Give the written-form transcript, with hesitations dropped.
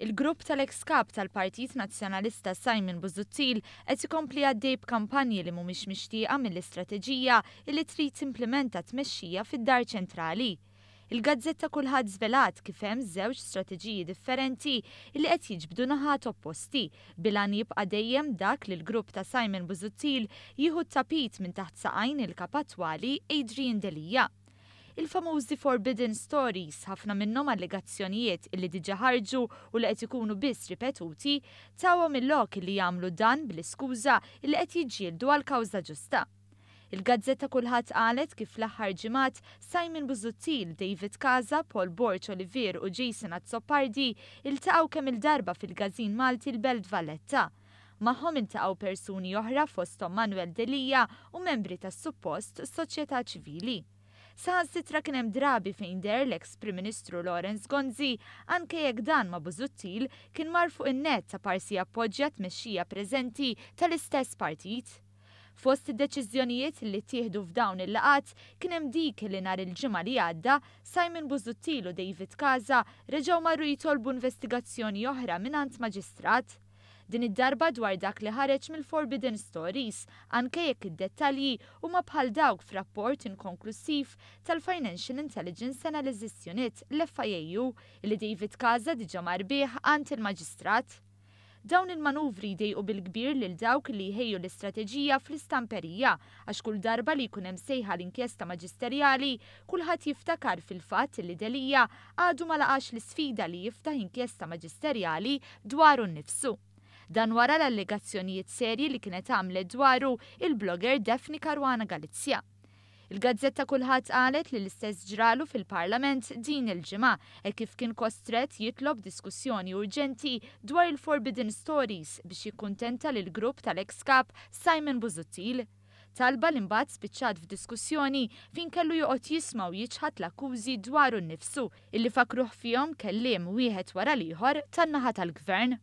Il-grupp tal-eks Kap tal-Partit Nazzjonalista Simon Busuttil qed ikompli għaddej b'kampanji li mhumiex mixtieqa mill-istrateġija li trid timplimenta t-tmexxija fid-Dar Ċentrali. Il-gazzetta Kulħadd żvelat kif hemm żewġ strateġiji differenti li qed jiġbdu naħat opposti bil-għan jibqa' dejjem dak li l-grupp ta' Simon Busuttil jieħu t-tapit minn taħt saqajn il-Kap attwali Adrian Delia. Il-famużi Forbidden Stories, ħafna minnhom allegazzjonijiet illi diġà ħarġu u li qed ikunu biss ripetuti, tawhom il-lok illi jagħmlu dan bl-iskuża illi qed jiġġieldu għal kawża ġusta. Il-gazzetta Kulħadd qalet kif fl-aħħar ġimgħat Simon Busuttil, David Casa, Paul Borg Olivier u Jason Azzopardi iltaqgħu kemm-il darba fil-Każin Malti l-Belt Valletta. Magħhom iltaqgħu persuni oħra fosthom Manuel Delia u membri tas-suppost soċjetà ċivili. Saħansitra kien hemm drabi fejn deher l-eks Prim Ministru Lawrence Gonzi anke jekk dan ma' Busuttil kien mar fuq in-net taparsi jappoġġja t-tmexxija preżenti tal-istess partit. Fost id-deċiżjonijiet li ttieħdu f'dawn il-laqgħat kien hemm dik li nhar il-Ġimgħa li għadda Simon Busuttil u David Casa reġgħu marru jitolbu investigazzjoni oħra mingħand maġistrat. Din id-darba dwar dak li ħareġ mill-Forbidden Stories, anke jekk id-dettalji huma bħal dawk f'rapport inkonklusiv tal-Financial Intelligence Analysis Unit, l-FIAU, li David Casa diġà mar bih għand il-maġistrat. Dawn il-manuvri jdejqu bil-kbir lil dawk li jħejju l-istrateġija fl-istamperija għax kull darba li jkun hemm sejħa l-inkjesta maġisterjali, kulħadd jiftakar fil-fatt li Delia għadu ma laqax l-isfida li jiftaħ inkjesta maġisterjali dwaru nnifsu. Dan wara l-allegazzjonijiet serji li kienet għamlet dwaru il-blogger Daphne Caruana Galizia. Il-gazzetta Kulħadd qalet li l-istess ġralu fil-Parlament din il-ġimgħa e kif kien kostret jitlob diskussjoni urġenti dwar il-Forbidden Stories biex jikkuntenta lil grupp tal-ex Kap Simon Busuttil. Talba li mbagħad spiċċat f'diskussjoni fejn kellu joqgħod jisma' u jiċħad l-akkużi dwaru nnifsu illi fakruh fihom kelliem wieħed wara l-ieħor tan-naħa tal-gvern.